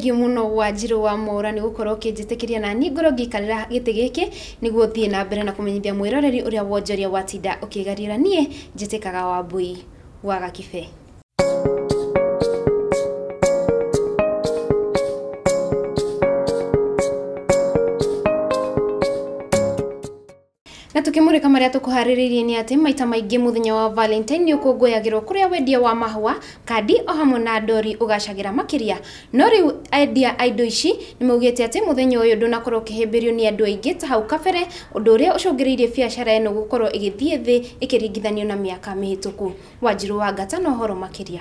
Thengiũ mũno Wanjirũ wa Mwaũra nĩ gũkorwo ũkĩnjĩtĩkĩria na niĩ ngorwo ngĩikarĩra gĩtĩ gĩkĩ nĩguo thiĩ na mbere na kũmenyithia mwĩroreri ũrĩa wonjoria watinda ũkĩgariũra. Niĩ njĩtĩkaga Wambui wa Gakibe. Na tukimurika maria tukuhariririe ni ati maita maingi muthenya wa Valentine ni ukunguyagirwo kuria wendia wa mahua kandi o hamwe na ndori ugacagira makiria. No riu endia a indo ici ni maugite ati muthenya uyu ndunakorwo ukihimbirio ni andu aingi ta hau kabere, undu uria ucungiriirie biacara ino gukorwo igithie thi ikiringithanio na miaka mihituku. Wanjiru wa Ngata na uhoro makiria.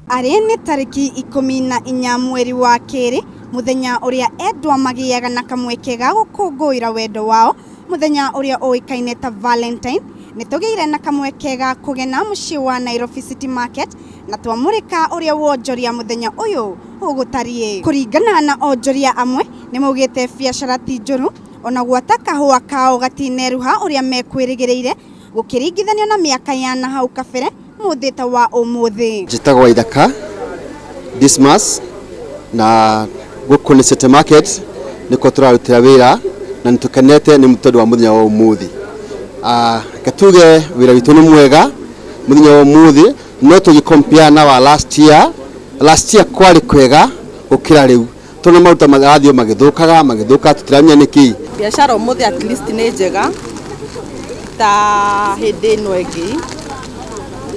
Arĩ nĩ tarĩki 14 mweri wa kerĩ, mũthenya ũrĩa endwa magĩaga na kamweke ga gũkũngũĩra wendo wao, mũthenya ũrĩa ũĩkaine ta Valentine. Nĩ tũgĩire na kamweke ga kũgena mũciĩ wa Nairobi City Market na twamũrĩka ũrĩa wonjoria mũthenya ũyũ ũgũtariĩ. Kũringana na onjoria amwe nĩ maugĩte biacara ti njũru, ona gwata kahũa kao gatineruha ũrĩa mekwĩrĩgĩrĩire gũkĩringithanio na mĩaka ya na hau kabere mũthĩ ta wa ũmũthĩ. Njĩtagwo Ithaka Dismas na gũkũ nĩ City Market nĩkuo tũrarutĩra wĩra na nĩtũkenete nĩ tondũ wa mũthenya wa ũmũthĩ. Katuge wĩra witũ nĩ mwega mũthenya wa ũmũthĩ, no tũgĩcompare na wa last year. Last year kwarĩ kwega gũkĩra rĩu, tondũ maruta marathiĩ magĩthũkaga tũtiramenya nĩkĩ. Biacara ũmũthĩ at least nĩ njega ta hĩndĩ ĩno ĩngĩ,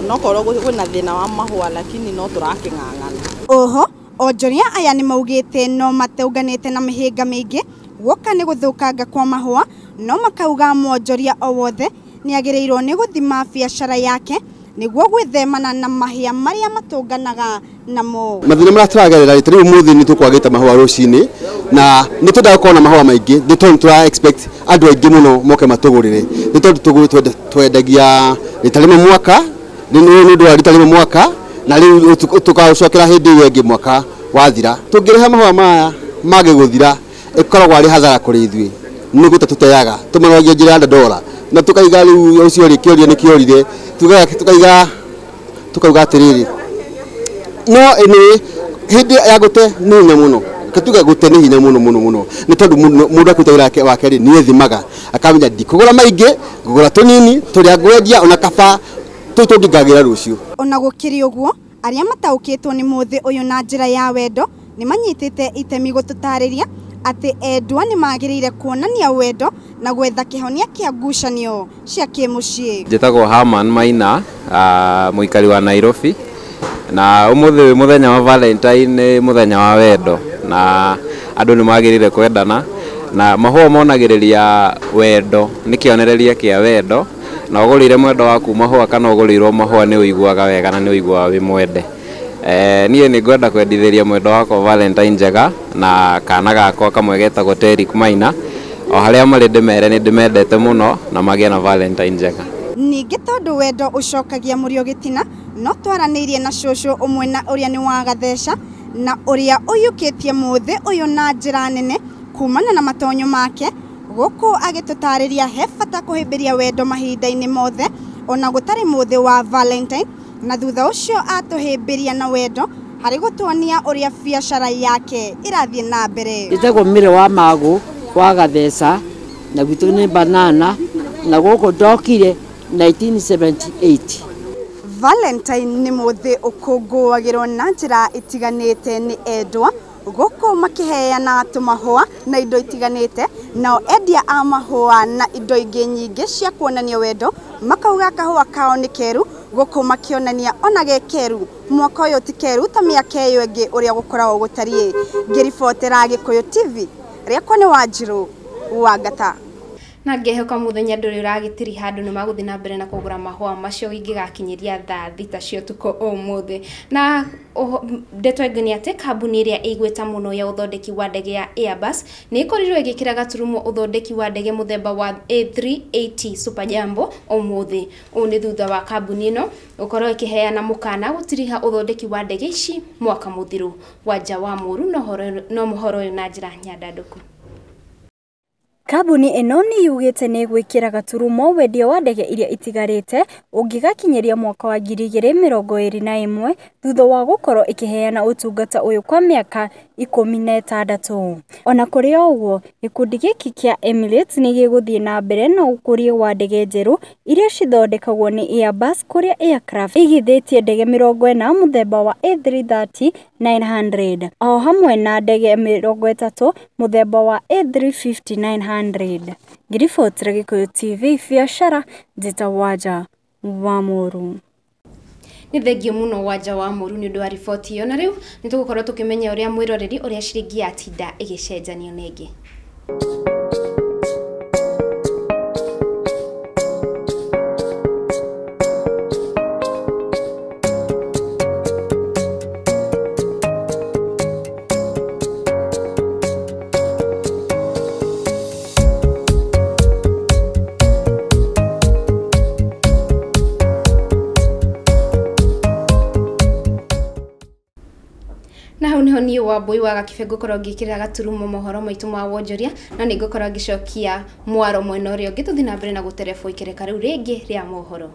nokorwo kwĩna thĩna wa mahũa lakini no tũrakĩng'ang'ana. Oho onjoria aya nĩ maugĩte no mateũnganĩte na mĩhĩnga mĩingĩ guoka nĩ gũthũkanga kwa mahũa, no makauga mwonjoria o wothe nĩ agĩrĩirwo nĩ gũthima biacara yake nĩguo gwĩthemana na mahĩa marĩa matũnganaga namo. Mathĩna marĩa tũragerera rĩ, rĩu ũmũthĩ nĩ tũkwagĩte mahũa rũcinĩ na nĩ twendaga gũkorwo na mahũa maingĩ, nĩ tondũ tũra expect andũ aingĩ mũno moke matũgũrĩre, nĩ tondũ twendagia rita rĩmwe mwaka, nĩ ũndũ wa rita rĩmwe mwaka, na rĩu tũkaũcokera hĩndĩ ĩyo ĩngĩ mwaka wathira. Tũngĩrehe mahũa maya mage gũthira ĩkoragwo arĩ hathara kũrĩ ithuĩ, nĩ gũte tũteaga tũmanogia njĩra ya ndora na tukaiga rĩu ũcio rĩ kĩoria nĩ kĩorire, tukaiga tukauga atĩrĩrĩ, no anyway hĩndĩ ya gũte nĩ hinya mũno, katuga gũte nĩ hinya mũno mũno mũno, nĩ tondũ mũndũ akĩruta wĩra wake rĩ nĩ ethimaga akamenya ndikũgũra maingĩ, ngũgũra tũnini tũrĩa ngwendia ona kaba tũu tũngĩngagĩra rũciũ. Ona gũkĩrĩ ũguo, arĩa mataũkĩtwo nĩ mũthĩ ũyũ na njĩra ya wendo nĩ manyitĩte itemi gũtũtarĩria atĩ endwa nĩ magĩrĩire kuonania wendo na gwetha kĩhonia kĩa ngucanio cia kĩmũciĩ. Njĩtagwo Herman Maina, mũikari wa Nairobi, na ũmũthĩ wĩ mũthenya wa Valentine nĩ mũthenya wa wendo na andũ nĩ magĩrĩire kwendana, na mahũa monagĩrĩria wendo, nĩ kĩonereria kĩa wendo, na ũgũrĩire mwendo waku mahũa kana ũgũrĩirwo mahũa nĩ ũiguaga wega na nĩ ũiguaga wĩ mwende. Niĩ nĩ ngwenda kwendithĩria mwendo wakwa Valentine njega na kana gakwa kamwe getagwo Derrick Maina, o harĩa marĩ ndĩmere nĩ ndĩmendete mũno na magĩe na Valentine njega. Ningĩ tondũ wendo ũcokagia mũrio gĩtina, no twaranĩirie na cũcũ ũmwe na ũrĩa nĩ wa Gatheca na ũrĩa ũiyũkĩtie mũthĩ ũyũ na njĩra nene kumana na matonyo make, gũkũ agĩtũtarĩria he bata kũhĩmbĩria wendo mahinda-inĩ mothe ona gũtarĩ mũthĩ wa Valentine, na thutha ũcio atũhĩmbĩria na wendo harĩ gũtuonia ũrĩa biacara yake ĩrathiĩ na mbere. Njĩtagwo Mĩrĩ wa Magũ wa Gatheca na gwitũ nĩ banana na gũkũ ndokire 1978. Valentine nĩ mũthĩ ũkũngũagĩrwo na njĩra itiganĩte nĩ endwa, gũkũ makĩheana tũmahũa na indo itiganĩte, nao endia a mahũa na indo ingĩ nyingĩ cia kuonania wendo makauga kahũa kao nĩ keru, gũkũ makĩonania ona ge keru mwaka ũyũ ti keru ta mĩaka ĩyo ĩngĩ ũrĩa gũkoragwo gũtariĩ. Ngĩribotera Gĩkũyũ TV, rĩakwa nĩ Wanjirũ wa Ngata. Na ngehoka muthenya nduri uragitiri handu ni maguthi na mbere na kugura mahua macio ingigakinyiria thaa 6 cia utuku umuthi. Na ndeto ĩngĩ nĩ atĩ kambuni ĩrĩa ĩigweta mũno ya ũthondeki wa ndege ya Airbus nĩ ĩkorirwo ĩgĩkĩra gaturumo ũthondeki wa ndege mũthemba wa A380 Super Jumbo ũmũthĩ. Ũũ nĩ thutha wa kambuni ĩno gũkorwo ĩkĩheana mũkana gũtiriha ũthondeki wa ndege ici mwaka mũthiru. Wanja wa Mũru no mũhoro ũyũ na njĩra nyandandũku. Kambuni ĩno nĩ yugĩte nĩ ĩgwĩkĩra gaturumo wendia wa ndege iria itigarĩte ũngĩgakinyĩria mwaka wa 2021 thutha wa gũkorwo ĩkĩheana ũtungata ũyũ kwa mĩaka 16. Ona kũrĩ o ũguo, gĩkundi gĩkĩ kĩa Emirates nĩ gĩgũthiĩ na mbere na ũkũria wa ndege njerũ iria cithondekagwo nĩ Airbus kũrĩa Aircraft ĩigithĩtie ndege 40 mũthemba wa A330-900 o hamwe na ndege 30 mũthemba wa A350-900. Ngiribotera Gĩkũyũ TV biacara njĩta Wanja wa Mũru. Nĩ thengio mũno Wanja wa Mũru nĩ ũndũ wa riboti ĩyo, na rĩu nĩ tũgũkorwo tũkĩmenya ũrĩa mwĩroreri ũrĩa ciringi yatinda ĩgĩcenjanio na ĩngĩ. Na hau niho niĩ Wambui wa Gakibe ngũkorwo ngĩkĩrĩra gaturumo mohoro maitũ ma wonjoria, na nĩ ngũkorwo ngĩcokia mwaro mwena ũrĩa ũngĩ tũthiĩ na mbere na gũterebwo ikereka rĩu rĩngĩ rĩa mohoro.